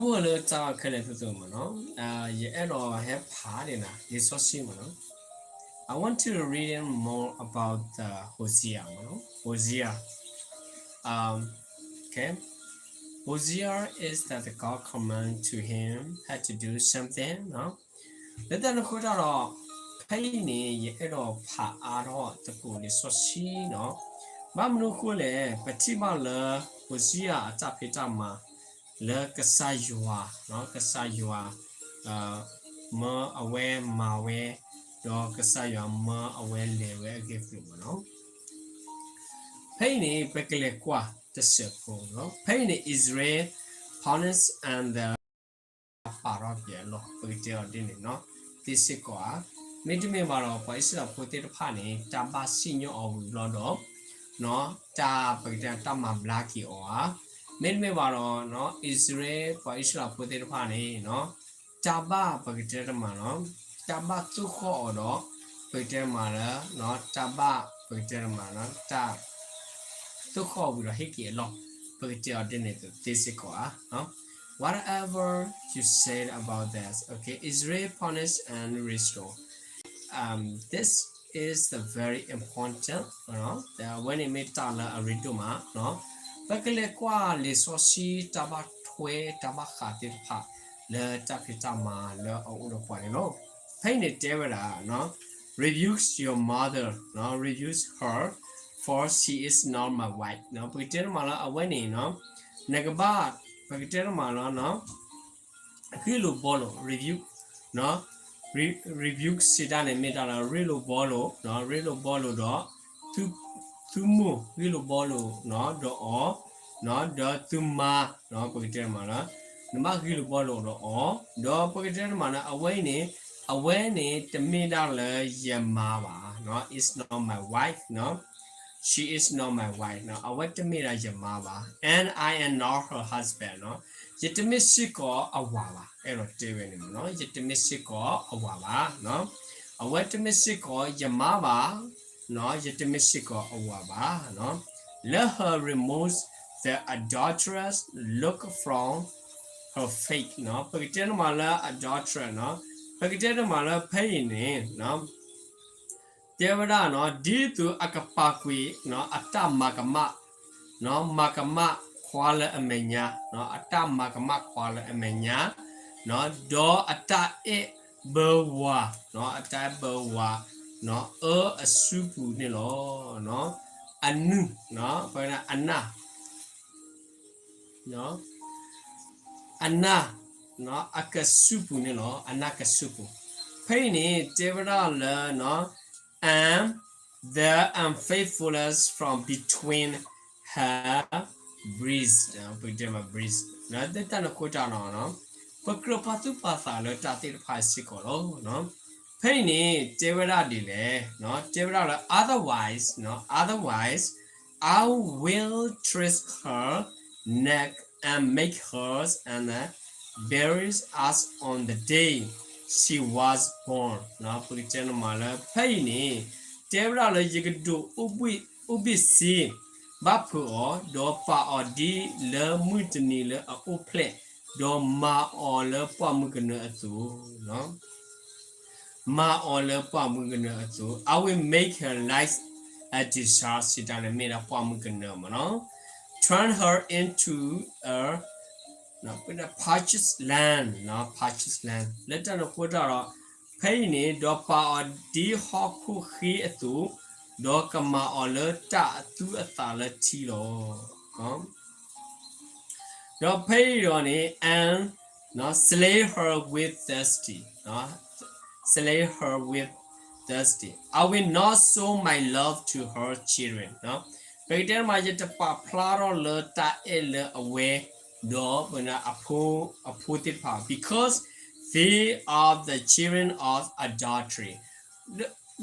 ဒီပုၢ်ဝဲၢ်လၢတၢ်ခဲလၢာ်သ့ၣ်တဖၣ်မ့ၢ်နီၤ, ယအဲၣ်ဒိးဟဲဖးန့ၢ်နၤ လံာ်စီဆှံမ့ၢ်နီၤ, I want to read more about the Hosea မ့ၢ်နီၤ, Hosea, okay, Hosea is that the God command to him had to do something နီၤ, လၢတၢ်န့ၣ်အဃိတၢ်ဒီး ဖဲအံၤန့ၣ် ယအဲၣ်ဒိးဖးအါထီၣ်သကိးလံာ်စီဆှံနီၤ, ဘၣ်မနုၤအဃိလဲၣ်, ပထံၣ်ဘၣ်လၢ ဟိၤစံယၤအတၢ်ဖံးတၢ်မၤ လၢကစၢ်ယွၤ, ကစၢ်ယွၤ မၢအဝဲမၤဝဲ, ဒီးကစၢ်ယွၤမၢအဝဲလဲၤဝဲအဂ့ၢ်အကျိၤမ့ၢ်နီၤ, ဖဲအံၤန့ၣ် ပကလဲၤကွၢ်တစဲးဖိနီၤ, ဖဲအံၤန့ၣ် Israel punish and the ပာ်ထီၣ်က့ၤအလီၢ် ပကတဲအီၤဒ်န့ၣ်နီၤ, သ့စ့ၢ်ကီးဧါ, မ့တမ့ၢ်ဘၣ်ဒီး ပှၤအံၣ်စရ့လးဖိသ့ၣ်တဖၣ်န့ၣ် တၢ်ဘၣ်စံၣ်ညီၣ်အီၤဝံၤလီၤဒီး တၢ်ပကတဲတၢ်မၤဘျါက့ၤအီၤဧါ, မ့တမ့ၢ်ဘၣ်ဒီး အံၣ်စရ့လး ပှၤအံၣ်စရ့လးဖိသ့ၣ်တဖၣ်န့ၣ် တၢ်ဘၣ်ပကတဲတမးနီၤ, တၢ်ဘၣ်သိၣ်ဃီၣ်အီၤဒီး ပကတဲတမးလၢ တၢ်ဘၣ်ပကတဲတမးနီၤ, တၢ် သိၣ်ဃီၣ်ဝံၤဒီးဟ့ၣ်က့ၤအလီၢ်, ပကတဲအီၤဒ်န့ၣ်သ့စ့ၢ်ကီးဧါ. Whatever you said about that, okay, Israel punish and restore. Um, this is the very important, အဝဲန့ၣ်မ့ၢ်တၢ်လၢအရ့ဒိၣ်မး, ပကလဲၤကွၢ်လံာ်စီဆှံတၢ်ဘၣ်ထွဲ တၢ်ဘၣ်ဃးသ့ၣ်တဖၣ် လၢတၢ်ဖံးတၢ်မၤလၢအအိၣ်ဒီးပှၤန့ၣ်လီၤ. ဖဲအံၤန့ၣ်တဲဝဲဒၣ် rebuke your mother, rebuke her, for she is not my wife. ပကတဲတမးလၢအဝဲန့ၣ် နကဘၣ် ပကတဲတမးလၢ ဂ့ၢ်လိာ်ဘှီလိာ် rebuke, rebuke စံးတၢ်န့ၣ်မ့ၢ်တၢ်လၢ ရ့လိာ်ဘှီလိာ်, ရ့လိာ်ဘှီလိာ်ဒီး သုမိၢ်ဂ့ၢ်လိာ်ဘှီလိာ်ဒီးအီၤ, ဒီးသုမါ, ပကတဲတမးလၢ နဘၣ်ဂ့ၢ်လိာ်ဘှီလိာ်ဒီးအီၤ, ဒီးပကတဲတမးလၢ အဝဲအံၤန့ၣ် အဝဲန့ၣ်တမ့ၢ်ဒၣ်လၢယမါဘၣ်, is not my wife, she is not my wife, အဝဲတမ့ၢ်ဒၣ်ယမါဘၣ်, and I am not her husband, ယတမ့ၢ်စ့ၢ်ကီးအဝၤဘၣ်, အဲၣ်ဒိးတဲဝဲန့ၣ်မ့ၢ်နီၤ, ယတမ့ၢ်စ့ၢ်ကီးအဝၤဘၣ်, အဝဲတမ့ၢ်စ့ၢ်ကီးယမါဘၣ်, ယတမ့ၢ်စ့ၢ်ကီးအဝၤဘၣ်. Let her remove the adulterous look from her face, ပကတဲတမးလၢ adulterous, ပကတဲတမးလၢဖဲအံၤန့ၣ် တဲဝဲဒၣ်နီၤ, ဒ်သိးအကပာ်ကွံာ် အတၢ်မၤကမၣ်, မၤကမၣ်ခွါလၢအမဲာ်ညါ, အတၢ်မၤကမၣ်ခွါလၢအမဲာ်ညါ, ဒီးအတၢ်အဲၣ်ဘၢဝၤ, အတၢ်အဲၣ်ဘၢဝၤ အၢအစုပူၤန့ၣ်လီၤ. အနုၢ်, ပဝဲဒၣ်အနၢ် အနၢ် အကစုပူၤန့ၣ်လီၤ, အနၢ်ကစုပူၤ. ဖဲအံၤန့ၣ် တဲဝဲဒၣ်လၢ and the unfaithfulness from between her breasts, ပကတဲမး breasts, တၢ်န့ၣ်အဃိတၢ်နီၤ, ပကြၢးပာ်သူၣ်ပာ်သးလၢတၢ်သ့ၣ်တဖၣ်စ့ၢ်ကီးလီၤ. ဖဲအံၤန့ၣ် တဲဝဲဒၣ်ဒ်လဲၣ်, တဲဝဲဒၣ်လၢ otherwise, otherwise, I will twist her neck and make her and bury her as on the day she was born. ပကတဲတမးလၢ ဖဲအံၤန့ၣ် တဲဝဲဒၣ်လၢ ယကဒိးအိၣ်ဘ့ၣ်စ့ ဘၣ်ဖုးအီၤ, ဒီးပာ်အီၤဒ်လၢမုၢ်တနံၤလၢအအိၣ်ဖျဲၣ်, ဒီးမၤအီၤလၢပှၢ်မုၢ်ကနၢအသိး မၤအီၤလၢပှၢ်မုၢ်ကနၢအသိး, I will make her like a desert, စံးတၢ်န့ၣ်မ့ၢ်ဒၣ်ပှၢ်မုၢ်ကနၢမ့ၢ်နီၤ, turn her into a parched land, parched land, လၢတၢ်န့ၣ်အဃိတၢ်ဒီး ဖဲအံၤန့ၣ် ဒီးပာ်အီၤဒ်ဟီၣ်ခိၣ်ဃ့အသိး, ဒီးကမၤအီၤလၢတၢ်အသူအသးလၢထံလီၤ. ဒီးဖဲအံၤဒီးန့ၣ် and slay her with thirsty, slay her with thirsty, I will not show my love to her children. ပကတဲတမး ယတပာ်ဖျါထီၣ်လၢတၢ်အဲၣ်လၢအဝဲ ဒီးပနၢ်အဖိ အဖိသ့ၣ်တဖၣ် because they are the children of adultery.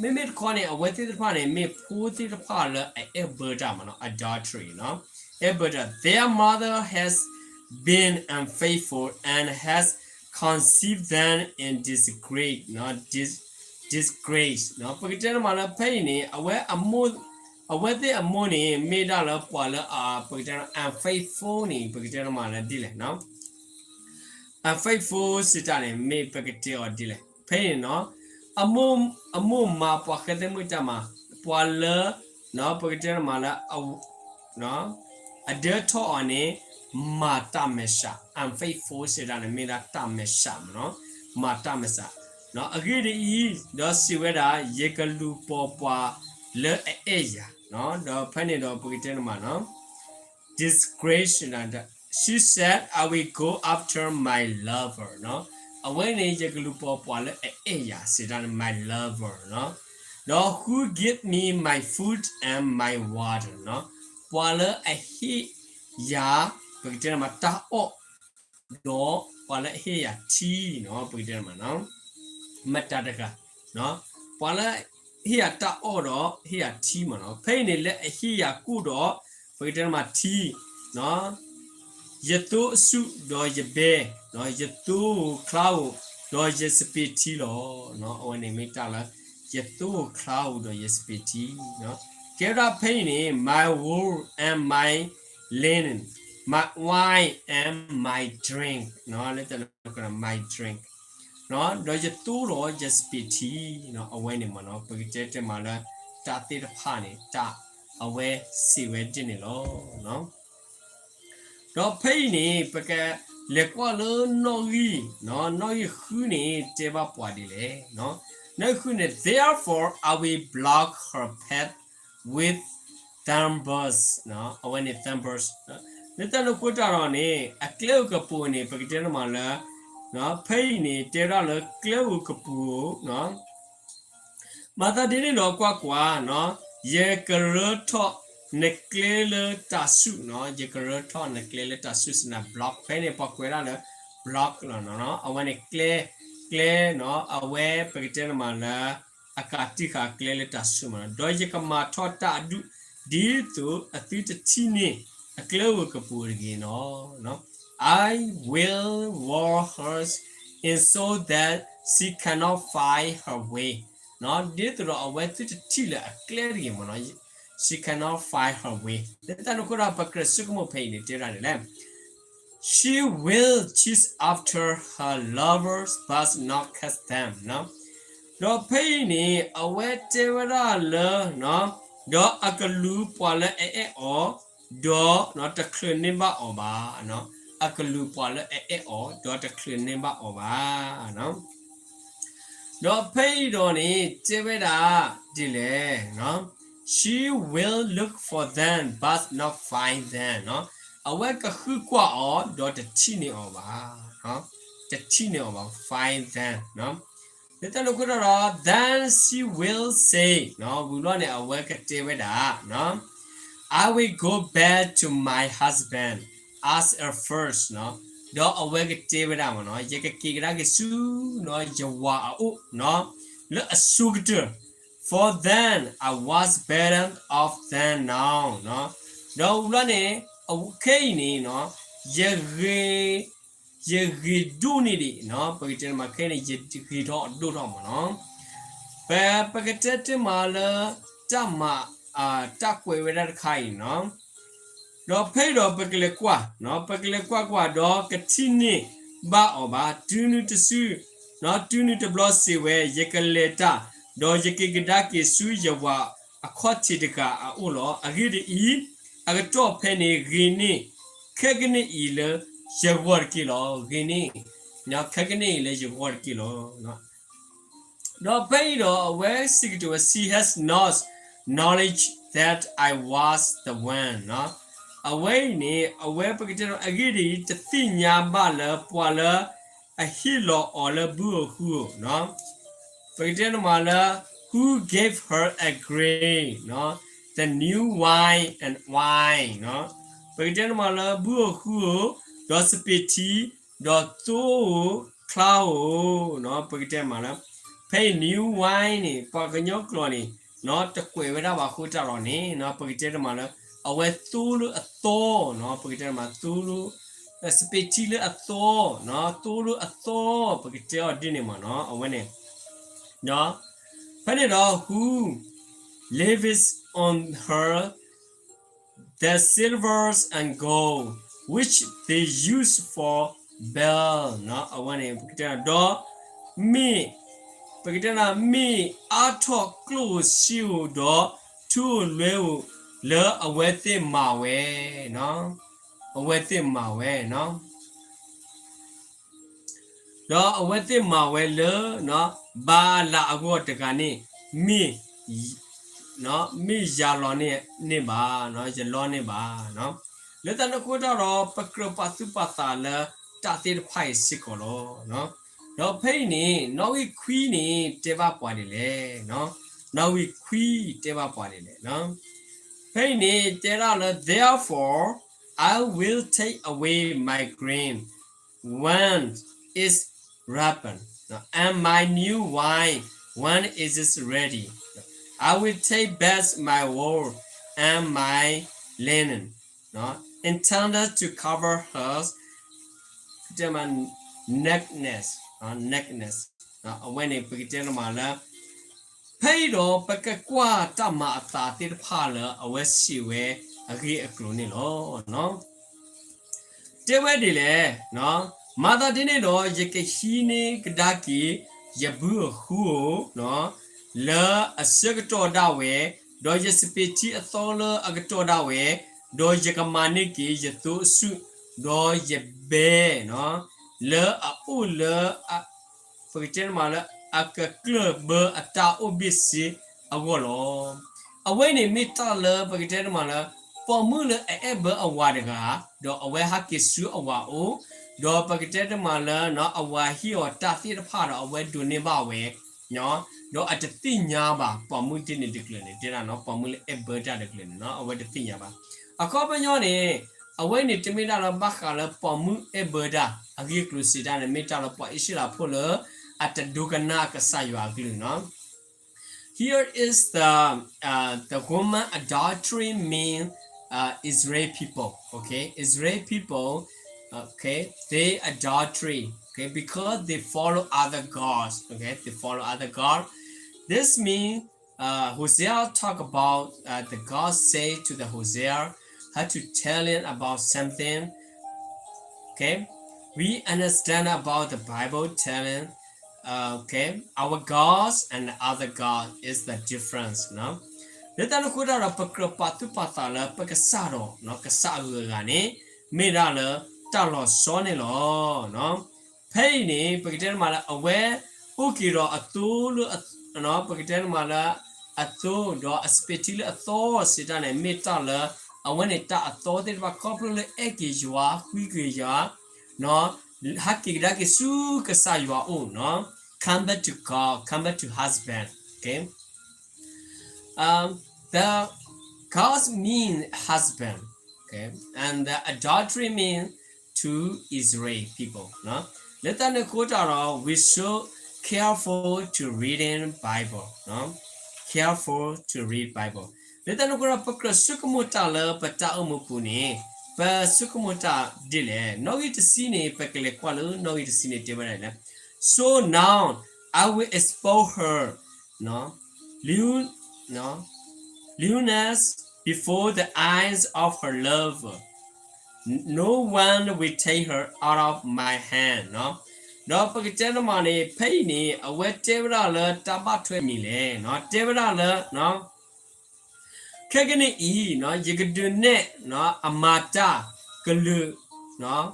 မ့မ့ၢ်တခီန့ၣ် အဝဲသ့ၣ်တဖၣ်န့ၣ် မ့ၢ်ဖိသ့ၣ်တဖၣ်လၢအအဲၣ်ဘၢတၢ်မ့ၢ်နီၤ adultery နီၤ အဲၣ်ဘၢတၢ် their mother has been unfaithful and has conceived them in disgrace, disgrace ပကတဲတမးလၢဖဲအံၤန့ၣ် အဝဲအမိၢ် အဝဲသ့ၣ်အမိၢ်န့ၣ် မ့ၢ်ဒၣ်လၢပှၤလၢအ ပကတဲ unfaithful န့ၣ် ပကတဲတမးလၢဒ်လဲၣ်နီၤ unfaithful စံးတၢ်န့ၣ် မ့ၢ်ပကတဲအီၤဒ်လဲၣ်. ဖဲအံၤန့ၣ်နီၤ, အမိၢ်, အမိၢ်မၤပှၤဃဲသဲမုၢ်တၢ်မၤ, ပှၤလၢ, နီၤ, ပကတဲမးလၢ, အဒၢထီၣ်အီၤန့ၣ် မၤတၢ်မဲာ်ဆှး, unfaithful စံးတၢ်န့ၣ် မ့ၢ်ဒၣ်တၢ်မဲာ်ဆှးမးနီၤ, မၤတၢ်မဲာ်ဆှး. အဂ့ၢ်ဒ်အံၤ, ဒီးစံးဝဲဒၣ်, ယကလူၤပိာ်ပှၤလၢအအဲၣ်ယၤ, ဒီးဖဲန့ၣ်ဒီးပကတဲမးနီၤ, disgrace, she said, I will go after my lover, အဝဲန့ၣ် ယကလူၤပိာ်ပှၤလၢအအဲၣ်ယၤ စံးတၢ်န့ၣ် my lover, ဒီး who give me my food and my water, ပှၤလၢအဟ့ၣ်ယၤ, ပကတဲမး တၢ်အီၣ်, ဒီးပှၤလၢအဟ့ၣ်ယၤထံနီၤ, ပကတဲမးနီၤ, မတၤတဂၤ, ပှၤလၢဟ့ၣ်ယၤတၢ်အီၣ်ဒီးဟ့ၣ်ယၤထံမးနီၤ, ဖဲအံၤန့ၣ်လၢအဟ့ၣ်ယၤကိၣ်ဒီး ပကတဲမးထံ, ယသိအဆူၣ်ဒီးယဘဲ, ယသိဧိၤချါဧိၤဒီးယစပံးထံလီၤ. အဝဲန့ၣ်မ့ၢ်တၢ်လၢ ယသိဧိၤချါဧိၤဒီးယစပံးထံ, ကဲဝဲဒၣ်ဖဲအံၤန့ၣ် my wool and my linen, my wine and my drink, လၢတၢ်န့ၣ် my drink, ဒီးယသိဒီးယစပံးထံ, အဝဲန့ၣ်မးနီၤ, ပကတဲတဲမးလၢ တၢ်သ့ၣ်တဖၣ်န့ၣ် တၢ်အဝဲစံးဝဲဒ်န့ၣ်လီၤ. ဒီးဖဲအံၤန့ၣ် ပကလဲၤကွၢ်လၢနီၣ်ဂံၢ်, နီၣ်ဂံၢ်ဃုန့ၣ် တဲဘၣ်ပှၤဒ်လဲၣ်. နီၣ်ဂံၢ်ဃုန့ၣ် therefore I will block her path with thorn bushes, အဝဲန့ၣ် thorn bushes, လၢတၢ်န့ၣ်အဃိတၢ်ဒီးန့ၣ် အကျဲဧိၤကပူၤန့ၣ် ပကတဲန့ၣ်မးလၢ, ဖဲအံၤန့ၣ် တဲဒၣ်လၢကျဲဧိၤကပူၤဧိၤ, မၤသးဒ်န့ၣ်ဒီးကွၢ်ကွၢ်, ယကရၢထီၣ်နကျဲလၢတၢ်ဆူၣ်, ယကရၢထီၣ်နကျဲလၢတၢ်ဆူၣ်စံးန့ၣ် block, ဖဲန့ၣ်ပှၤကွဲးဒၣ်လၢ block လီၤ, အဝဲန့ၣ်ကျဲ, ကျဲ, အဝဲပကတဲန့ၣ်မးလၢ အကးတံာ်ဃာ်ကျဲလၢတၢ်ဆူၣ်မး, ဒီးယကမၤထီၣ်တၢ်အဒူၣ် ဒ်သိးအသုတထံၣ်န့ၢ်အကျဲဧိၤကပူၤတဂ့ၤနီၤ. I will wall her in so that she cannot find her way, ဒ်သိးဒီးအဝဲသုတထံၣ်လၢအကျဲတဂ့ၤမးနီၤ, she cannot find her way. လၢတၢ်န့ၣ်အဃိဒီး ပကြၢးဆိကမိၣ်ဖဲအံၤန့ၣ် တဲဒၣ်န့ၣ်လဲၣ်, she will chase after her lovers but not catch them, ဒီးဖဲအံၤန့ၣ် အဝဲတဲဝဲဒၣ်လၢ, ဒီးအကလူၤပှၤလၢအအဲၣ်အီၤ, ဒီးတချုးန့ၢ်ဘၣ်အီၤဘၣ်, အကလူၤပှၤလၢအအဲၣ်အီၤ ဒီးတချုးန့ၢ်ဘၣ်အီၤဘၣ်. ဒီးဖဲအံၤဒီးန့ၣ် တဲဝဲဒၣ်ဒ်လဲၣ်, she will look for them but not find them, အဝဲကဃုကွၢ်အီၤ ဒီးတထံၣ်န့ၢ်အီၤဘၣ်, တထံၣ်န့ၢ်အီၤဘၣ်, find them, လၢတၢ်န့ၣ်အဃိဒီး then she will say, ဝံၤဘျီန့ၣ် အဝဲကတဲဝဲဒၣ်, I will go back to my husband as at first, ဒီးအဝဲကတဲဝဲဒၣ်မးနီၤ, ယကက့ၤကဒါက့ၤဆူ ယဝၤအအိၣ် လၢအဆိကတၢၢ်, for then I was better off than now, ဒီးဝံၤဘျီန့ၣ် အခဲအံၤန့ၣ် ယဂ့ၤ, ယဂ့ၤဒိၣ်န့ၢ်ဒံး, ပကတဲမးခဲအံၤန့ၣ် ယဂ့ၤထီၣ်ဒိၣ်ထီၣ်မးနီၤ, ပ, ပကတဲတဲမးလၢ တၢ်မၤ, တၢ်ကွဲးဝဲဒၣ်တခါအံၤနီၤ, ဒီးဖဲအံၤဒီးပကလဲၤကွၢ်, ပကလဲၤကွၢ်ကွၢ်ဒီးကထံၣ်န့ၢ်ဘၣ်အီၤဘၣ်, တုၤနုၤတစု, တုၤနုၤတဘျီစံးဝဲ ယကလဲၤတၢ်, ဒီးယက့ၤကဒါက့ၤဆူယဝၤအခီၣ်ထံးတဂၤအအိၣ်လီၤ. အဂ့ၢ်ဒ်အံၤ, အကတီၢ်ဖဲန့ၣ်ဂ့ၤန့ၢ် ခဲကနံၣ်အံၤလၢယဂီၢ်တက့ၢ်လီၤ. ဂ့ၤန့ၢ်, ခဲကနံၣ်အံၤလၢယဂီၢ်တက့ၢ်လီၤ. ဒီးဖဲအံၤဒီးအဝဲစံးကတိၤဝဲ she has not knowledge that I was the one, အဝဲအံၤန့ၣ် အဝဲပကတဲအဂ့ၢ်ဒ်အံၤ တသ့ၣ်ညါဘၣ်လၢပှၤလၢအဟ့ၣ်လီၤအီၤလၢဘုဧိၤဟုဧိၤ, ပကတဲန့ၣ်မးလၢ who gave her a grain, the new wine and wine, ပကတဲန့ၣ်မးလၢဘုဧိၤဟုဧိၤ, ဒီးစပံးထံ, ဒီးသိဧိၤချါဧိၤ, ပကတဲမးလၢ ဖဲအံၤ new wine န့ၣ် ပှၤကညီကျိာ်န့ၣ် တကွဲးဝဲဒၣ်ဘၣ်အဃိတၢ်လီၤန့ၣ် ပကတဲတမးလၢ အဝဲသိလၢအသီ, ပကတဲတမးသိလၢ, စပံးထံလၢအသီ, သိလၢအသီ, ပကတဲအီၤဒ်န့ၣ်မးနီၤ အဝဲန့ၣ်, ဖဲန့ၣ်ဒီး who lavished on her the silvers and gold which they used for bell အဝဲန့ၣ် ပကတဲဒီး မ့ၢ် ပကတဲဒၣ် မ့ၢ်အါထီၣ်ကျိၣ်ဧိၤစ့ဧိၤဒီး ထူဧိၤလွဲဧိၤလၢအဝဲသ့ၣ်မၤဝဲ, အဝဲသ့ၣ်မၤဝဲ ဒီးအဝဲသ့ၣ်မၤဝဲလၢ ဘၤအၤလးအဂီၢ်တဂၤန့ၣ် မ့ၢ် မ့ၢ်ယၤလီၤန့ၢ်ဘၣ်, ယလီန့ၢ်ဘၣ်. လၢတၢ်န့ၣ်အဃိတၢ်ဒီး ပကြၢးပာ်သူၣ်ပာ်သးလၢတၢ်သ့ၣ်တဖၣ်အံၤစ့ၢ်ကီးလီၤ. ဒီးဖဲအံၤန့ၣ် နီၣ်ဂံၢ်ခွံန့ၣ် တဲဘၣ်ပှၤဒ်လဲၣ်, နီၣ်ဂံၢ်ခွံတဲဘၣ်ပှၤဒ်လဲၣ်. ဖဲအံၤန့ၣ် တဲဒၣ်လၢ therefore I will take away my grain when it's ripened, and my new wine when it is ready. I will take back my wool and my linen intended to cover her nakedness, nakedness. အဝဲန့ၣ် ပကတဲတမးလၢ ဖဲအံၤဒီး ပကကွၢ်တၢ်မၤအသးသ့ၣ်တဖၣ်လၢအဝဲစံးဝဲအဂ့ၢ်အကျိၤန့ၣ်လီၤ. တဲဝဲဒ်လဲၣ်, မၤသးဒ်န့ၣ်ဒီး ယကဟံးန့ၢ်ကဒါက့ၤ ယဘုအဃုဧိၤ လၢအဆၢကတီၢ်ဒၣ်ဝဲ, ဒီးယစပံးထံအသီလၢအကတီၢ်ဒၣ်ဝဲ, ဒီးယကမၤန့ၢ်က့ၤယသိအဆူၣ်, ဒီးယဘဲ လၢအအိၣ်လၢ ပကတဲတမးလၢ အကကျၢၢ်ဘၢအတၢ်အိၣ်ဘ့ၣ်ဆ့အဂီၢ်လီၤ. အဝဲန့ၣ်မ့ၢ်တၢ်လၢပကတဲတမးလၢ ပိာ်မုၣ်လၢအအဲၣ်ဘၢအဝၤတဂၤ, ဒီးအဝဲဟးက့ၤဆူအဝၤအိၣ်, ဒီးပကတဲတမးလၢ အဝၤဟ့ၣ်အီၤတၢ်သ့ၣ်တဖၣ်ဒီးအဝဲဒိးန့ၢ်ဘၣ်ဝဲ, ဒီးအတသ့ၣ်ညါဘၣ် ပိာ်မုၣ်ဒ်န့ၣ်တကျၢၤန့ၣ် တဲဒၣ်နီၤ ပိာ်မုၣ်လၢအဲၣ်ဘၢတၢ်တကျၢၤန့ၣ် အဝဲတသ့ၣ်ညါဘၣ်. အခီပညီန့ၣ် အဝဲန့ၣ်တမ့ၢ်တၢ်လၢဘၣ်ဃးလၢပိာ်မုၣ်အဲၣ်ဘၢတၢ် အဂ့ၢ်ကျိၤစံးတၢ်န့ၣ် မ့ၢ်တၢ်လၢပှၤအံၣ်စရ့လးဖိလၢ အတဒိကနၣ်ကစၢ်ယွၤအကလုၢ်နီၤ. Here is the, uh, the woman adultery mean, uh, Israel people, okay? Israel people, okay, they adultery, okay, because they follow other gods, okay? They follow other god. This mean, uh, Hosea talk about, uh, the God say to the Hosea, how to tell him about something. Okay, we understand about the Bible telling, uh, okay, our gods and other god is the difference, no? လၢတၢ်န့ၣ်အဃိတၢ်ဒီး ပကြၢးပာ်သူၣ်ပာ်သးလၢပကစၢ်ဒီး ကစၢ်အဂုၤအဂၤန့ၣ် မ့ၢ်ဒၣ်လၢတၢ်လီၤဆီန့ၣ်လီၤ. ဖဲအံၤန့ၣ် ပကတဲတမးလၢ အဝဲအိၣ်က့ၤဒီးအသိလၢ ပကတဲတမးလၢ အသိ ဒီးအစပံးထံလၢအသီစံးတၢ်န့ၣ် မ့ၢ်တၢ်လၢ အဝဲန့ၣ်တၢ်အသီသ့ၣ်တဖၣ် ခီဖျိလၢအဲၣ်က့ၤယွၤ ဃုက့ၤယွၤ ဟးက့ၤကဒါက့ၤဆူကစၢ်ယွၤအအိၣ်နီၤ. Come back to God, come back to husband, okay? Um, the God mean husband, okay? And the adultery mean to Israel people, လၢတၢ်န့ၣ်အဃိတၢ်ဒီး we should careful to reading Bible, careful to read Bible. လၢတၢ်န့ၣ်အဃိဒီး ပကြၢးဆိကမိၣ်တၢ်လၢပတၢ်အိၣ်မူပူၤန့ၣ် ပဆိကမိၣ်တၢ်ဒ်လဲၣ်. နီၣ်ဂံၢ်တဆံန့ၣ် ပကလဲၤကွၢ်လၢနီၣ်ဂံၢ်တဆံန့ၣ် တဲဝဲဒၣ်လဲၣ်. So now I will expose her, no, lewd, no, lewdness before the eyes of her lover. No one will take her out of my hand, နီၤ. ဒီးပကတဲတမးန့ၣ် ဖဲအံၤန့ၣ် အဝဲတဲဝဲဒၣ်လၢတၢ်ဘၣ်ထွဲမံၤလဲၣ်, တဲဝဲဒၣ်လၢ ခဲကနံၣ်အံၤ ယကဒုးနဲၣ်အမၤတၢ်ကလုာ်,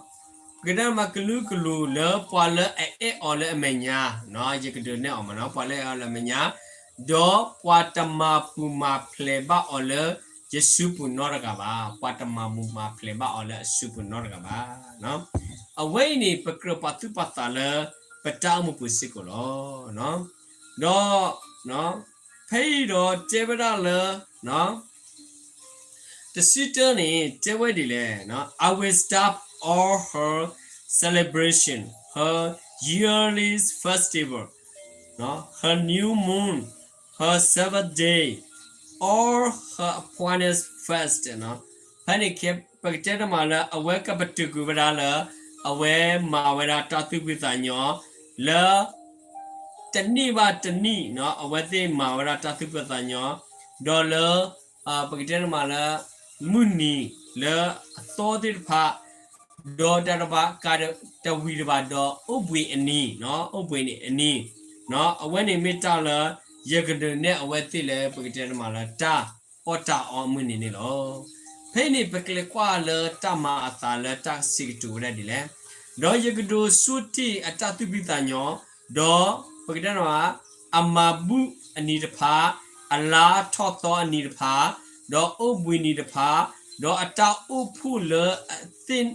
ပကတဲတမးကလုာ်ကလုာ်လၢပှၤလၢအအဲၣ်အီၤလၢအမဲာ်ညါ, ယကဒုးနဲၣ်အီၤမးနီၤ ပှၤလၢအအဲၣ်အီၤလၢအမဲာ်ညါ, ဒီးပှၤတမၤပူၤမၤဖျဲးဘၣ်အီၤလၢယစုပူၤနီတဂၤဘၣ်, ပှၤတမၤပူၤမၤဖျဲးဘၣ်အီၤလၢအစုပူၤနီတဂၤဘၣ်. အဝဲအံၤန့ၣ် ပကြၢးပာ်သူၣ်ပာ်သးလၢ ပတၢ်အိၣ်မူပူၤစ့ၢ်ကီးလီၤ. ဒီး ဖဲအံၤဒီးတဲဝဲဒၣ်လၢ တဆံတၢန့ၣ် တဲဝဲဒ်လဲၣ်, I will stop all her celebration, her yearly festival, her new moon, her Sabbath day, all her appointed fast. ဖဲန့ၣ်ခဲ ပကတဲတမးလၢ အဝဲကပတုာ်ကွံာ်ဝဲဒၣ်လၢ အဝဲမၤဝဲဒၣ်တၢ်သူၣ်ဖှံသးညီ လၢ တနံၣ်ဘၣ်တနံၣ်နီၤ အဝဲသ့ၣ်မၤဝဲဒၣ်တၢ်သူၣ်ဖှံသးညီ ဒီးလၢ ပကတဲတမးလၢ မုၢ်နံၤလၢအသီသ့ၣ်တဖၣ် ဒီးတၢ်တဘၣ်ကးတဝံၤတဘၣ်ဒီးအိၣ်ဘှံးအနံၤ, အိၣ်ဘှံးန့ၣ်အနံၤ, အဝဲန့ၣ်မ့ၢ်တၢ်လၢ ယကဒုးနဲၣ်အဝဲသ့ၣ်လၢ ပကတဲတမးလၢတၢ်အီၣ်တၢ်အီအမုၢ်နံၤန့ၣ်လီၤ. ဖဲအံၤန့ၣ် ပကလဲၤကွၢ်လၢတၢ်မၤအသးလၢတၢ်စံးကတိၤဝဲဒၣ်ဒ်လဲၣ်. ဒီးယကဒုးဆူၣ်တ့ၢ်အတၢ်သူၣ်ဖှံသးညီ, ဒီးပကတဲတမး အမၤဘူၣ်အနံၤတဖၣ်, အလါထီၣ်သီအနံၤတဖၣ်, ဒီးအိၣ်ဘှံးနံၤတဖၣ်, ဒီးအတၢ်အိၣ်ဖှိၣ်လၢအသ့ၣ်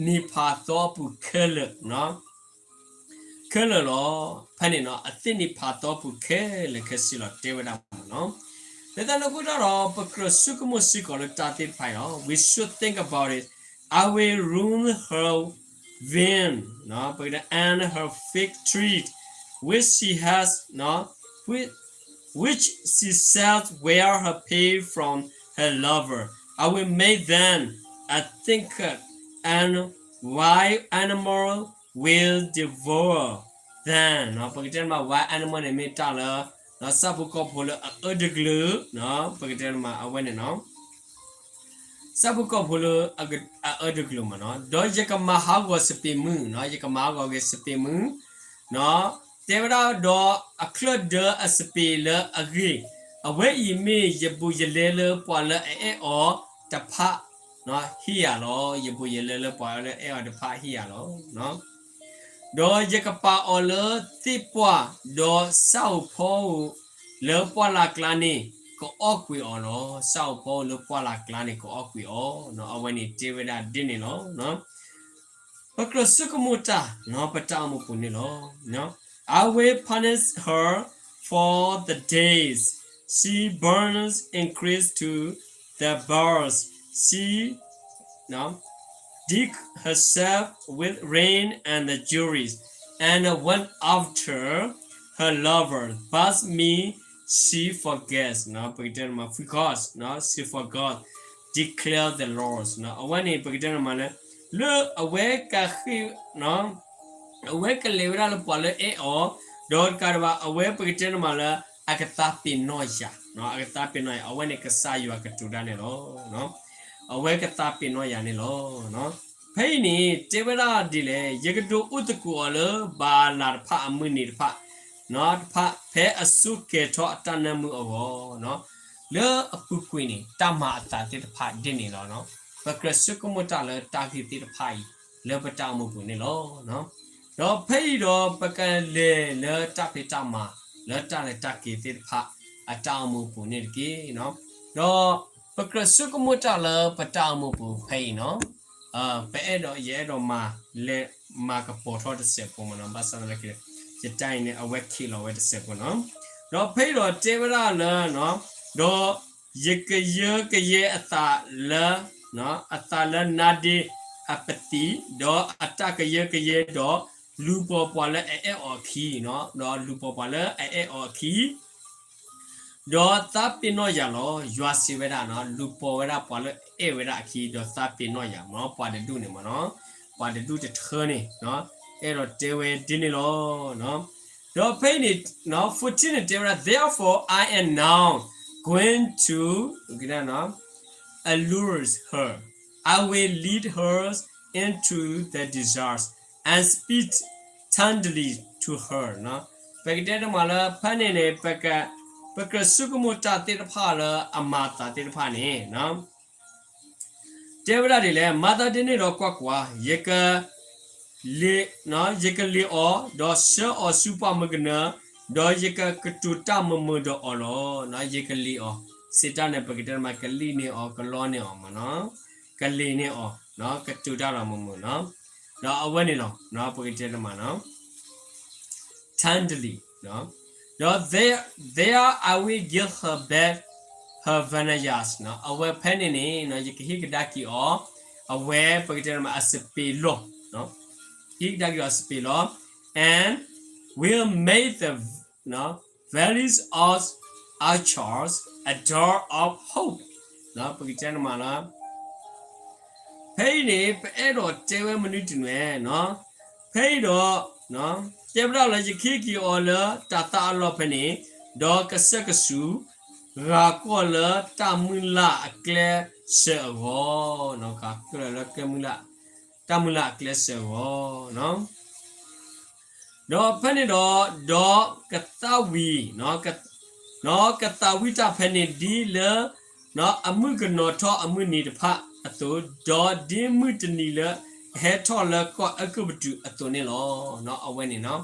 နံၤဖးသီအပူၤခဲလၢာ်, ခဲလၢာ်လီၤ. ဖဲန့ၣ်နီၤ အသ့ၣ်နံၤဖးသီအပူၤခဲလၢာ်ခဲဆ့လီၤ တဲဝဲဒၣ်မးနီၤ. လၢတၢ်န့ၣ်အဃိတၢ်ဒီး ပကြၢးဆိကမိၣ်စ့ၢ်ကီးလၢတၢ်သ့ၣ်တဖၣ်အံၤလီၤ. We should think about it. I will ruin her vine, ပကတဲ and her fig tree, which she has, which, which she sells where her pay from her lover. I will make them a thicket, and wild animal will devour them. ပကတဲတမး wild animal န့ၣ်မ့ၢ်တၢ်လၢ ဆၣ်ဖိကီၢ်ဖိလၢအအၢတကလုာ်, ပကတဲတမး အဝဲန့ၣ်နီၤ ဆၣ်ဖိကီၢ်ဖိလၢအအၢတကလုာ်မးနီၤ. ဒီးယကမၤဟးဂီၤစပံးမုၢ်, ယကမၤဟးဂီၤက့ၤစပံးမုၢ်, တဲဝဲဒၣ်ဒီးအချၢၣ်ဒၢအစပံးလၢအဂ့ၤ, အဝဲအံၤမ့ၢ်ယဘူးယလဲလၢပှၤလၢအအဲၣ်အီၤတဖၣ်ဟ့ၣ်ယၤလီၤ. ယဘူးယလဲလၢပှၤလၢအအဲၣ်အီၤတဖၣ်ဟ့ၣ်ယၤလီၤ. ဒီးယကပာ်အီၤလၢသ့ၣ်ပှၢ်, ဒီးဆၣ်ဧိၤဖီဧိၤလၢပှၢ်လၢ်ကျါန့ၣ် ကအီၣ်ကွံာ်အီၤလီၤ. ဆၣ်ဧိၤဖီဧိၤလၢပှၢ်လၢ်ကျါန့ၣ် ကအီၣ်ကွံာ်အီၤ, အဝဲန့ၣ်တဲဝဲဒၣ်ဒ်န့ၣ်လီၤ. ပကြၢးဆိကမိၣ်တၢ် ပတၢ်အိၣ်မူပူၤန့ၣ်လီၤ. I will punish her for the days she burns increase to the birds. She decked herself with rain and jewelry, and went after her lover, but me she forgets, ပကတဲမး forgot, she forgot, declare the Lord. အဝဲန့ၣ် ပကတဲမးလၢ လၢအဝဲကဃ့ၢ် အဝဲကလဲၤဝဲဒၣ်လၢပှၤလၢအဲၣ်အီၤ, ဒီးတကးဒံးဘၣ် အဝဲပကတဲတမးလၢ အကသးပ့ၤနီၣ်ယၤ, အကသးပ့ၤနီၣ်ယၤ, အဝဲန့ၣ်ကစၢ်ယွၤကတိၤတၢ်န့ၣ်လီၤ. အဝဲကသးပ့ၤနီၣ်ယၤန့ၣ်လီၤ. ဖဲအံၤန့ၣ် တဲဝဲဒၣ်ဒ်လဲၣ်, ယကဒုးအိၣ်သကိးအီၤလၢဘၤလးတဖၣ်အမုၢ်နံၤတဖၣ်, တဖၣ်ဖဲအဆိကဲၤထီၣ်အတၢ်နၢမူအဂီၢ်, လၢအပူၤကွံာ်န့ၣ် တၢ်မၤအသးသ့ၣ်တဖၣ်ဒ်န့ၣ်လီၤ. ပကြၢးဆိကမိၣ်တၢ်လၢတၢ်ဂ့ၢ်သ့ၣ်တဖၣ်အံၤ လၢပတၢ်အိၣ်မူပူၤန့ၣ်လီၤ. ဒီးဖဲအံၤဒီးပကလဲၤလၢတၢ်ဖံးတၢ်မၤ လၢတၢ်လဲၤတၢ်က့ၤသ့ၣ်တဖၣ် အတၢ်အိၣ်မူပူၤန့ၣ်တက့ၢ်. ဒီးပကြၢးဆိကမိၣ်တၢ်လၢပတၢ်အိၣ်မူပူၤဖဲအံၤနီၤ, ပအဲၣ်ဒိး ယအဲၣ်ဒိးမၤလဲၤမၤကပီၤထီၣ်တစဲးဖိမးနီၤ, ဘၣ်ဆၣ်သနာ်က့ ယတၢ်အံၤန့ၣ် အဝဲခံးလီၤဝဲတစဲးဖိနီၤ. ဒီးဖဲအံၤဒီးတဲဝဲဒၣ်လၢ ဒီးယကယၢကယဲအသးလၢ အသးလၢနါဒ့အပသံၣ်, ဒီးအတၢ်ကယၢကယဲဒီး လူၤပိာ်ပှၤလၢအအဲၣ်အီၤအခံ, ဒီးလူၤပိာ်ပှၤလၢအအဲၣ်အီၤအခံ ဒီးသးပ့ၤနီၣ်ယၤလီၤ. ယွၤစံးဝဲဒၣ်နီၤ, လူၤပိာ်ဝဲဒၣ်ပှၤလၢအဲၣ်ဝဲဒၣ်အခံ ဒီးသးပ့ၤနီၣ်ယၤမး, ပှၤတဒူၣ်န့ၣ်မးနီၤ, ပှၤတဒူၣ်တထၢန့ၣ် အဲၣ်ဒိးတဲဝဲဒ်န့ၣ်လီၤ. ဒီးဖဲအံၤန့ၣ် fourteen န့ၣ်တဲဝဲဒၣ်, Therefore I am now going to, အ lure her, I will lead her into the desert and speak tenderly to her. ပကတဲတမးလၢဖဲန့ၣ်န့ၣ် ပကြၢးဆိကမိၣ်တၢ်သ့ၣ်တဖၣ်လၢအမၤအသးသ့ၣ်တဖၣ်န့ၣ် တဲဝဲဒၣ်ဒ်လဲၣ်, မၤသးဒ်န့ၣ်ဒီး ကွၢ်ကွၢ်, ယက လ့ၣ်, ယကလ့ၣ်အီၤ, ဒီးဆှၢအီၤဆူပှၢ်မုၢ်ကနၢ, ဒီးယကကတိၤတၢ်မုာ်မုာ်ဒီးအီၤလီၤ. ယကလ့ၣ်အီၤ, စံးတၢ်န့ၣ် ပကတဲတမး ကလံၣ်န့ၢ်အီၤ, ကလီန့ၢ်အီၤမးနီၤ, ကလ့ၣ်န့ၢ်အီၤ, ကတိၤတၢ်လီၤမုာ်မုာ်နီၤ, ဒီးအဝဲန့ၣ်လီၤ, ပကတဲတမးနီၤ tenderly, ဒီး there, there I will give her back her vineyards, အဝဲဖဲန့ၣ်န့ၣ် ယကဟ့ၣ်ကဒါက့ၤအီၤ, အဝဲပကတဲတမး အစပံးလီၢ်, ဟ့ၣ်ကဒါက့ၤအီၤစပံးလီၢ်, and will make the valleys of Achor a dell of hope, ပကတဲတမးလၢ ဖဲအံၤန့ၣ် ပအဲၣ်ဒိးတဲဝဲမနုၤတနွဲၣ်, ဖဲအံၤဒီး တဲဝဲဒၣ်လၢ ယကဟ့ၣ်က့ၤအီၤလၢတၤသၣ်အလီၢ်ဖဲန့ၣ်, ဒီးကစၢၢ်ကဆူး ဂၤကီၢ်လၢတၢ်မုၢ်လၢ်အကျဲစၢၤအဂီၢ်, ဂၤကီၢ်လၢကျဲမုၢ်လၢ် တၢ်မုၢ်လၢ်အကျဲးစၢးအဂီၢ် ဒီးဖဲန့ၣ်ဒီး, ဒီးကသးဝံၣ်, ကသးဝံၣ်တၢ်ဖဲန့ၣ်ဒ်လၢ အမုၢ်ကနီၤထီၣ်အမုၢ်နံၤတဖၣ်အသိး, ဒီးဒ်မုၢ်တနံၤလၢအဟဲထီၣ်လၢကီၢ်အဲၤကူပတူးအသိးန့ၣ်လီၤ. အဝဲန့ၣ်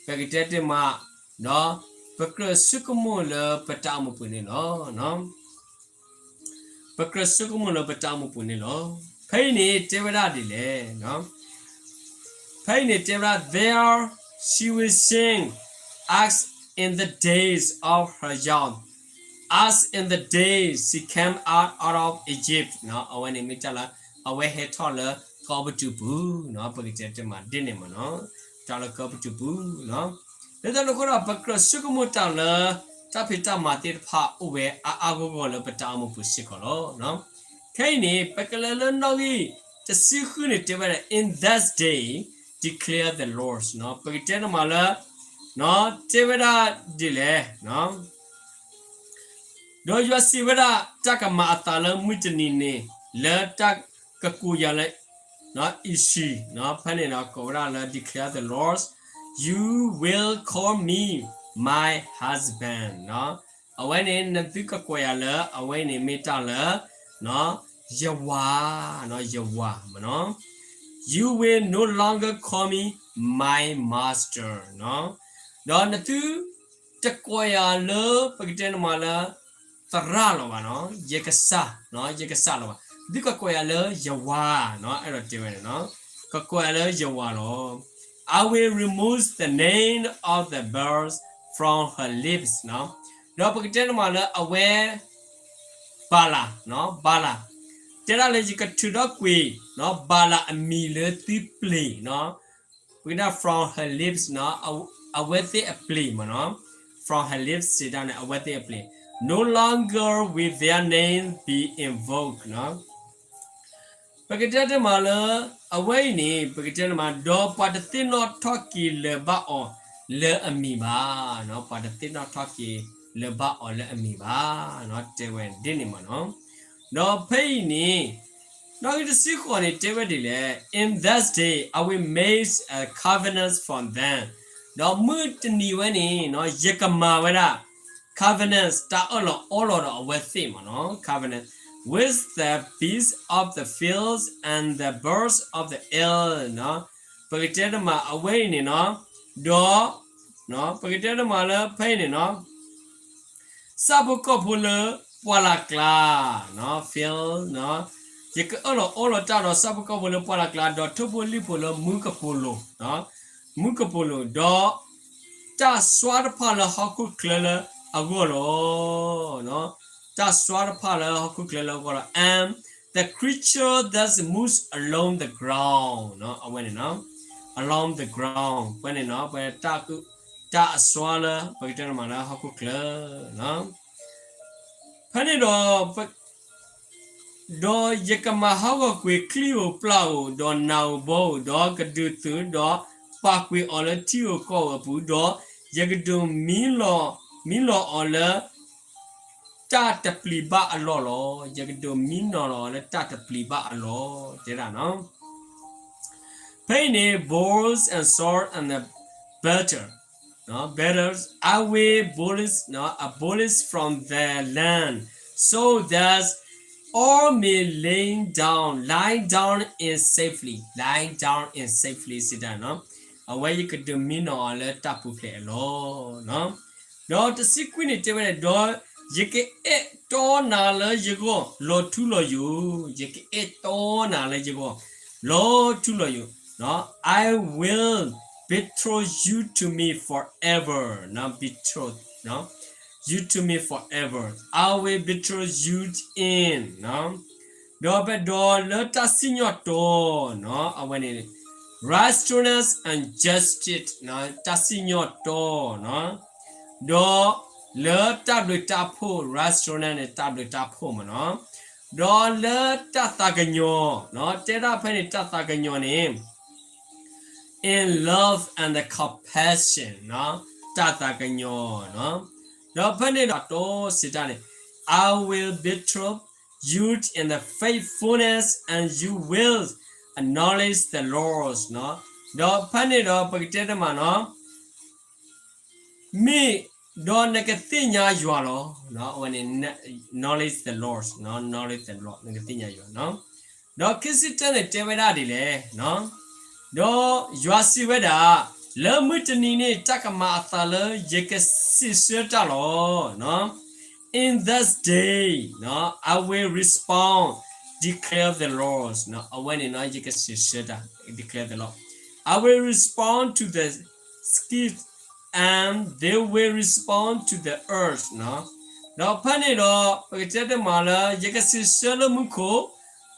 ပကတဲတ့ၢ်မး, ဒီးပကြၢးဆိကမိၣ်လၢပတၢ်အိၣ်မူပူၤန့ၣ်လီၤ. ပကြၢးဆိကမိၣ်လၢပတၢ်အိၣ်မူပူၤန့ၣ်လီၤ. ဖဲအံၤန့ၣ်တဲဝဲဒၣ်ဒ်လဲၣ်, ဖဲအံၤန့ၣ်တဲဝဲဒၣ် there she will sing as in the days of her youth, as in the days she came out, out of Egypt. အဝဲန့ၣ်မ့ၢ်တၢ်လၢ အဝဲဟဲထီၣ်လၢကီၢ်အဲၤကူပတူးပူၤ, ပကတဲတ့ၢ်မးဒ်န့ၣ်မးနီၤ, တၢ်လၢကီၢ်အဲၤကူပတူးပူၤ, လၢတၢ်န့ၣ်အဃိဒီး ပကြၢးဆိကမိၣ်တၢ်လၢ တၢ်ဖံးတၢ်မၤသ့ၣ်တဖၣ်အိၣ်ဝဲအါအါဂီၢ်ဂီၢ်လၢပတၢ်အိၣ်မူပူၤစ့ၢ်ကီးလီၤ. ခဲအံၤန့ၣ် ပကလဲၤလၢနီၣ်ဂံၢ်တဆံဃုန့ၣ်တဲဝဲဒၣ် in that day declare the Lord. ပကတဲတ့ၢ်မးလၢ တဲဝဲဒၣ်ဒ်လဲၣ်, ဒီးယွၤစံးဝဲဒၣ် တၢ်ကမၤအသးလၢမုၢ်တနံၤန့ၣ် လၢတၢ်ကကိးယၤလၢ အံၣ်စံၣ်, ဖဲန့ၣ်ဒီးကိးဝဲဒၣ်လၢ declare the Lord, you will call me my husband. အဝဲန့ၣ် နသုကကိးယၤလၢ အဝဲန့ၣ်မ့ၢ်တၢ်လၢ ယဝၤ, ယဝၤမးနီၤ, you will no longer call me my master. ဒီးနသု တကိးယၤလၢ ပကတဲန့ၣ်မးလၢ သရၣ်လီၤဘၣ်နီၤ, ယကစၢ်, ယကစၢ်လီၤဘၣ်, သုကကိးယၤလၢယဝၤ, အဲၣ်ဒိးတဲဝဲန့ၣ်, ကကိးယၤလၢယဝၤလီၤ. I will remove the name of the birds from her lips. ဒီးပကတဲန့ၣ်မးလၢအဝဲ ဘၤလး, ဘၤလး, တဲဒၣ်လၢယကထုးထီၣ်ကွံာ် ဘၤလးအမံၤလၢသုပျ့ၤ, ပကတဲ from her lips, အဝဲသ့ၣ်အပျ့ၤမးနီၤ, from her lips စံးတၢ်န့ၣ် အဝဲသ့ၣ်အပျ့ၤ, no longer will their name be invoked. ပကတဲတ့ၢ်မးလၢ အဝဲအံၤန့ၣ် ပကတဲန့ၣ်မး ဒီးပှၤတသ့ၣ်နီၣ်ထီၣ်က့ၤလၢၤဘၣ်အီၤလၢအမံၤဘၣ်, ပှၤတသ့ၣ်နီၣ်ထီၣ်က့ၤလၢၤဘၣ်အီၤလၢအမံၤဘၣ်, တဲဝဲဒ်န့ၣ်မးနီၤ. ဒီးဖဲအံၤန့ၣ် နီၣ်ဂံၢ်တဆံဃိးန့ၣ် တဲဝဲဒ်လဲၣ်, in that day I will make a covenant for them. ဒီးမုၢ်တနံၤဝဲန့ၣ် ယကမၤဝဲဒၣ် covenant တၢ်အၢၣ်လီၤအီလီၤဒီးအဝဲသ့ၣ်မးနီၤ, covenant with the beasts of the fields and the birds of the air. ပကတဲတ့ၢ်မးအဝဲအံၤန့ၣ်နီၤ, ဒီး ပကတဲတ့ၢ်မးလၢဖဲအံၤန့ၣ်နီၤ ဆၣ်ဖိကီၢ်ဖိလၢပှၢ်လၢ်ကျါ, field, ယကအၢၣ်လီၤအီလီၤတၢ်ဒီးဆၣ်ဖိကီၢ်ဖိလၢပှၢ်လၢ်ကျါ ဒီးထိၣ်ဖိလံၣ်ဖိလၢမူကပိာ်လိၤ, မူကပိာ်လိၤ, ဒီးတၢ်စွါတဖၣ်လၢဟီၣ်ခိၣ်ချၢလၢအဂီၢ်လီၤ. တၢ်စွါတဖၣ်လၢဟီၣ်ခိၣ်ချၢလၢအဂီၢ်လီၤ. And the creature that moves along the ground, အဝဲန့ၣ်နီၤ, along the ground ဖဲန့ၣ်နီၤ, ဖဲ တၢ်အစွါလၢ ပကတဲန့ၣ်မးလၢဟီၣ်ခိၣ်ချၢ ဖဲန့ၣ်ဒီး ဒီးယကမၤဟးဂီၤကွံာ်ချံၣ်ဧိၤပျၢ်ဧိၤ ဒီးနးဧိၤဘီဧိၤ, ဒီးကဒုးသုး ဒီးပာ်ကွံာ်အီၤလၢထံဧိၤကီၢ်ဧိၤအပူၤ, ဒီးယကဒုးမံလီၤ, မံလီၤအီၤလၢ တၢ်တပျံၤဘၣ်အလီၢ်လီၤ. ယကဒုးမံနီၤလီၤအီၤလၢတၢ်တပျံၤဘၣ်အလီၢ် တဲဒၣ်နီၤ. ဖဲအံၤန့ၣ် bulls and swords and the battle, battles, I will abolish, abolish from the land, so that all may lie down, lie down in safety, lie down in safely စံးတၢ်နီၤ. အဝဲယကဒုးမံနီၤအီၤလၢတၢ်ပူၤဖျဲးအလီၢ် ဒီးတဆံခွံန့ၣ်တဲဝဲဒၣ်, ဒီးယကအဲၣ်တီနၤလၢယဂီၢ် လီၤထူလီၤယိာ်, ယကအဲၣ်တီနၤလၢယဂီၢ် လီၤထူလီၤယိာ်, I will betroth you to me forever, betroth you to me forever, I will betroth you in, ဒီးပဒီးလၢတၢ်စံၣ်ညီၣ်တီ, အဝဲန့ၣ် righteousness and justice, တၢ်စံၣ်ညီၣ်တီ, ဒီးလၢတၢ်ဘျုးတၢ်ဖှိၣ် righteousness န့ၣ် တၢ်ဘျုးတၢ်ဖှိၣ်မးနီၤ, ဒီးလၢတၢ်သးကညီၤ, တဲဒၣ်ဖဲန့ၣ် တၢ်သးကညီၤန့ၣ် in love and the compassion, တၢ်သးကညီၤ, ဒီးဖဲန့ၣ်ဒီးတီစံးတၢ်န့ၣ်, I will betroth you in the faithfulness and you will acknowledge the Lord နီၤ, ဒီးဖဲန့ၣ်ဒီးပကတဲတမးနီၤ မ့ၢ်ဒီးနကသ့ၣ်ညါယွၤလီၤ. အဝဲန့ၣ် knowledge the Lord, knowledge the Lord နကသ့ၣ်ညါယွၤနီၤ. ဒီးခံဆံတၢန့ၣ်တဲဝဲဒၣ်ဒ်လဲၣ်, ဒီးယွၤစံးဝဲဒၣ်, လၢမုၢ်တနံၤန့ၣ် တၢ်ကမၤအသးလၢယကစံးဆၢတၢ်လီၤ. In this day, I will respond, declare the Lord. အဝဲန့ၣ်နီၤ ယကစံးဆၢတၢ် declare the Lord. I will respond to the skies and they will respond to the earth နီၤ. ဒီးဖဲန့ၣ်ဒီး ပကတဲတမးလၢ ယကစံးဆၢလၢမူခိၣ်,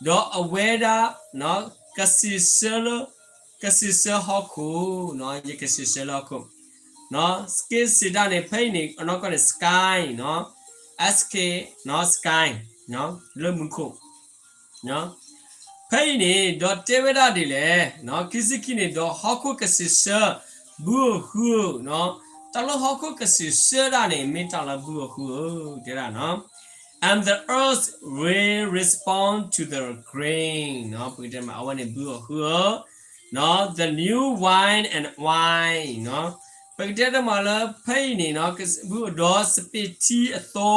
ဒီးအဝဲဒၣ် ကစံးဆၢလၢ ကစံးဆၢဟီၣ်ခိၣ်, ယကစံးဆၢလၢဟီၣ်ခိၣ် စက့စံးတၢ်န့ၣ် ဖဲအံၤန့ၣ် အနီၢ်ကီၢ်န့ၣ် sky နီၤ, S K နီၤ sky လၢမူခိၣ် ဖဲအံၤန့ၣ် ဒီးတဲဝဲဒၣ်ဒ်လဲၣ်, ခံဆံခံန့ၣ် ဒီးဟီၣ်ခိၣ်ကစံးဆၢ ဘုဧၢဃုဧၢ, တၢ်လၢဟီၣ်ခိၣ်ကစံးဆၢဒၣ်န့ၣ် မ့ၢ်တၢ်လၢဘုဧၢဃုဧၢ တဲဒၣ်နီၤ. And the earth will respond to the rain နီၤ, ပကတဲမး အဝဲန့ၣ်ဘုဧၢဃုဧၢ the new wine and wine နီၤ, ပကတဲတမးလၢဖဲအံၤန့ၣ်နီၤ ဘုဧၢဒီးစပံးထံအသီ,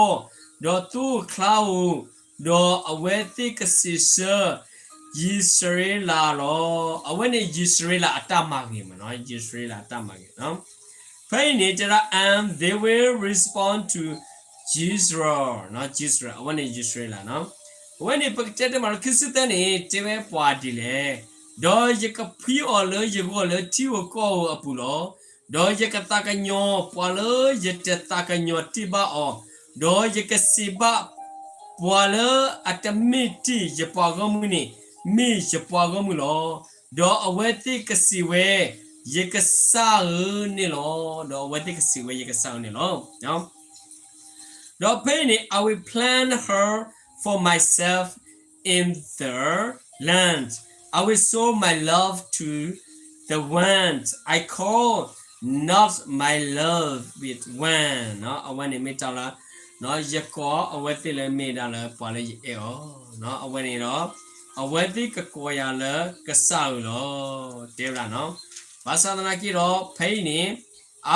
ဒီးသိချါဧိၤ, ဒီးအဝဲသ့ၣ်ကစံးဆၢ ယံးစရ့လးလီၤ. အဝဲန့ၣ်ယံးစရ့လးအတၢ်မၤဂ့ၤမးနီၤ, ယံးစရ့လးအတၢ်မၤဂ့ၤနီၤ. ဖဲအံၤန့ၣ်တဲဒၣ် and they will respond to Israel နီၤ, Israel အဝဲန့ၣ်ယံးစရ့လးနီၤ. အဝဲန့ၣ်ပကတဲတမးလၢခံဆံသၢန့ၣ် တဲဝဲပှၤဒ်လဲၣ်, ဒီးယကဖှံအီၤလၢယဂီၢ်လၢထံဧိၤကီၢ်ဧိၤအပူၤလီၤ. ဒီးယကသးကညီၤပှၤလၢယတသးကညီၤတ့ၢ်ဘၣ်အီၤ, ဒီးယကစံးဘၣ်ပှၤလၢအတမ့ၢ်တ့ၢ်ယပှၤဂီၢ်မုၢ်န့ၣ် မ့ၢ်ယပှၤဂီၢ်မုၢ်လီၤ. ဒီးအဝဲသ့ၣ်ကစံးဝဲ ယကစၢ်ဧၢန့ၣ်လီၤ. ဒီးအဝဲသ့ၣ်ကစံးဝဲယကစၢ်ဧၢန့ၣ်လီၤ. ဒီးဖဲအံၤန့ၣ် I will plant her for myself in the land. I will show my love to the one I call, not my love with one နီၤ. အဝဲန့ၣ်မ့ၢ်တၢ်လၢ ယကိးအဝဲသ့ၣ်လၢမ့ၢ်ဒၣ်လၢပှၤလၢယအဲၣ်အီၤနီၤ. အဝဲန့ၣ်ဒီး အဝဲသ့ၣ်ကကိးယၤလၢကစၢ်ဧၢလီၤ တဲဝဲဒၣ်နီၤ. ဘၣ်ဆၣ်သနာ်က့ဒီး ဖဲအံၤန့ၣ်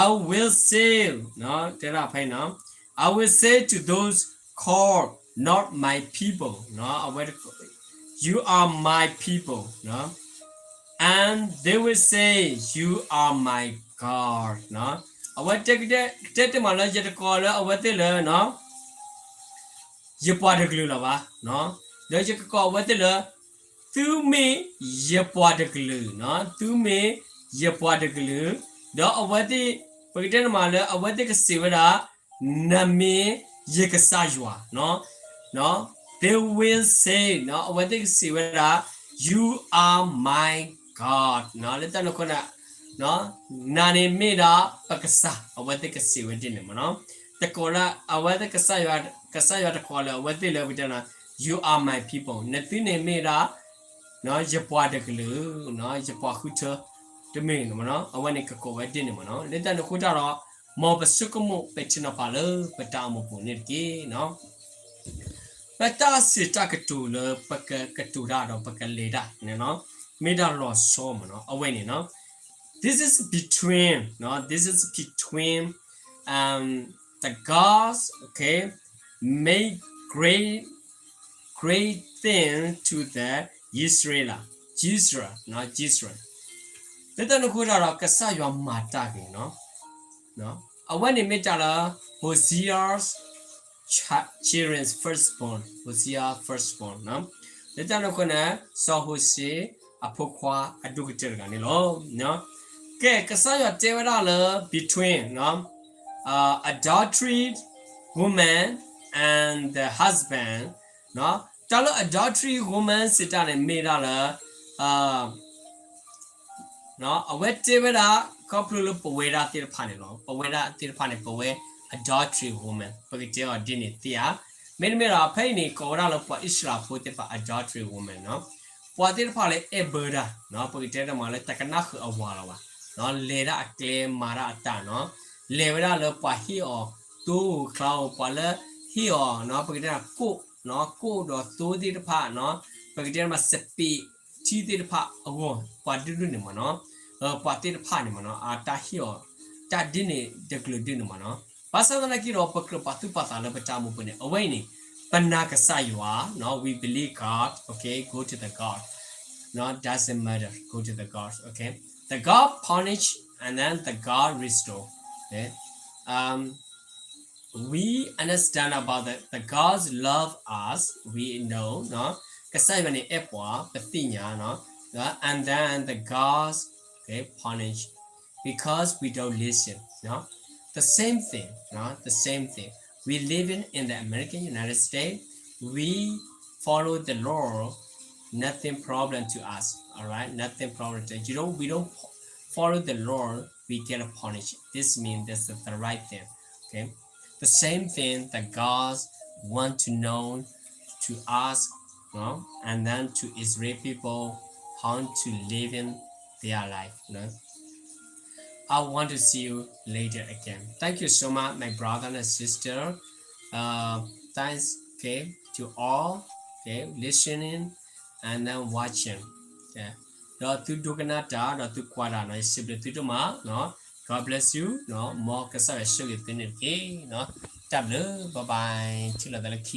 I will say နီၤ, တဲဒၣ်ဖဲအံၤနီၤ, I will say to those called, not my people နီၤ, အဝဲ you are my people နီၤ, and they will say, you are my God နီၤ. အဝဲတဲ တဲတ့ၢ်မးလၢ ယတကိးလၢအဝဲသ့ၣ်လၢ ယပှၤတကလုာ်လၢၤဘၣ်, ဒီးယကကိးအဝဲသ့ၣ်လၢ သုမ့ၢ်ယပှၤတကလုာ်, သုမ့ၢ်ယပှၤတကလုာ်, ဒီးအဝဲသ့ၣ် ပကတဲတ့ၢ်မးလၢ အဝဲသ့ၣ်ကစံးဝဲဒၣ် နမ့ၢ်ယကစၢ်ယွၤ, they will say အဝဲသ့ၣ်ကစံးဝဲဒၣ် you are my God လၢတၢ်န့ၣ်အဃိန့ၣ် နၤန့ၣ်မ့ၢ်ဒၣ်ပကစၢ်, အဝဲသ့ၣ်ကစံးဝဲဒ်န့ၣ်မးနီၤ. တကိးလၢ အဝဲသ့ၣ်ကစၢ်ယွၤ, ကစၢ်ယွၤတကိးလၢအဝဲသ့ၣ်လၢ ပကတဲလၢ you are my people နသုန့ၣ်မ့ၢ်ဒၣ် ယပှၤတကလုာ်, ယပှၤဃုထၢတမ့ၢ်န့ၣ်မးနီၤ. အဝဲန့ၣ်ကကိးဝဲဒ်န့ၣ်မးနီၤ. လၢတၢ်န့ၣ်အဃိတၢ်ဒီး မ်ပဆိကမိၣ်ပဲာ်ထံနီၤဖးလၢပတၢ်အိၣ်မူပူၤန့ၣ်တက့ၢ်နီၤ. ပတၢ်စံးတၢ်ကတိၤလၢပကကတိၤတၢ်ဒီးပကလဲၤတၢ်န့ၣ်နီၤ, မ့ၢ်ဒၣ်လီၤဆီမးနီၤ, အဝဲန့ၣ်နီၤ. This is between, နီၤ, this is between, um, the gods, okay, make great, great thing to the Israel, Israel, နီၤ, Israel. လၢတၢ်န့ၣ်အဃိတၢ်ဒီး ကစၢ်ယွၤမၤတၢ်ဂ့ၤနီၤ. အဝဲန့ၣ်မ့ၢ်တၢ်လၢ Hosea's children's firstborn, Hosea firstborn နီၤ. လၢတၢ်န့ၣ်အဃိန့ၣ် စီၤဟိၤၡ့အဖိခွါအဒိၣ်ကတၢၢ်တဂၤန့ၣ်လီၤ. ကဲ ကစၢ်ယွၤတဲဝဲဒၣ်လၢ between နီၤ, uh, adultery woman and the husband နီၤ. တၢ်လၢ adultery woman စံးတၢ်န့ၣ် မ့ၢ်ဒၣ်လၢ အဝဲတဲဝဲဒၣ် ခီဖျိလၢပဝဲဒၣ်သ့ၣ်တဖၣ်န့ၣ်လီၤ. ပဝဲဒၣ်သ့ၣ်တဖၣ်န့ၣ် ပဝဲ adultery woman ပကတဲအီၤဒ်န့ၣ်သ့ဧါ. မ့တမ့ၢ်ဒီး ဖဲအံၤန့ၣ် ကိးဝဲဒၣ်လၢပှၤအံၣ်စရ့လးဖိသ့ၣ်တဖၣ် adultery woman နီၤ. ပှၤသ့ၣ်တဖၣ်လၢအဲၣ်ဘၢတၢ်နီၤ, ပကတဲတမးလၢတကနၣ်ဃုာ်အဝၤလၢၤဘၣ်နီၤ, လဲၤဒၣ်အကျဲမၤတၢ်အတၢ်နီၤ, လဲၤဝဲဒၣ်လၢပှၤဟ့ၣ်အီၤသိဧိၤချါဧိၤ, ပှၤလၢဟ့ၣ်အီၤနီၤ, ပကတဲကိၣ်နီၤ, ကိၣ်ဒီးသိသ့ၣ်တဖၣ်နီၤ, ပကတဲတမးစပံး ထံသ့ၣ်တဖၣ်အဂီၢ် ပှၤဒုးဒုးန့ၣ်မ့ၢ်နီၤ, ပှၤသ့ၣ်တဖၣ်န့ၣ်မ့ၢ်နီၤ အတၢ်ဟ့ၣ်အီၤ တၢ်ဒ်န့ၣ်တကလုာ်ဒုးန့ၣ်မ့ၢ်နီၤ. ဘၣ်ဆၣ်သနာ်က့ဒီး ပကြၢးပာ်သူၣ်ပာ်သးလၢပတၢ်အိၣ်မူပူၤန့ၣ် အဝဲအံၤန့ၣ် ပနာ်ကစၢ်ယွၤနီၤ, we believe God, okay, go to the God, no, doesn't matter, go to the God, okay. The God punish and then the God restore, okay. Um, we understand about the, the God's love us, we know, နီၤ, ကစၢ်ယွၤန့ၣ်အဲၣ်ပှၤ ပသ့ၣ်ညါနီၤ, and then the God's, okay, punish because we don't listen, နီၤ. The same thing, နီၤ, the same thing. We living in the American United States, we follow the law, nothing problem to us, all right? Nothing problem to you. Don't, we don't follow the law, we get punished. This means this is the right thing, okay? The same thing that God want to know to us, no? And then to Israel people how to live in their life, no? I want to see you later again. Thank you so much, my brother and sister. Uh, thanks, okay, to all, okay, listening and then watching. Okay. ဒီးသုဒိကနၣ်တၢ် ဒီးသုကွၢ်တၢ်နီၤ, ယစံးဘျုးသုဒိၣ်မးနီၤ. God bless you နီၤ, မ်ကစၢ်ယွၤဆိၣ်ဂ့ၤသုန့ၣ်တက့ၢ်နီၤ. တၢ်ဘျုး, bye bye, ထံၣ်လိာ်သးလၢခံ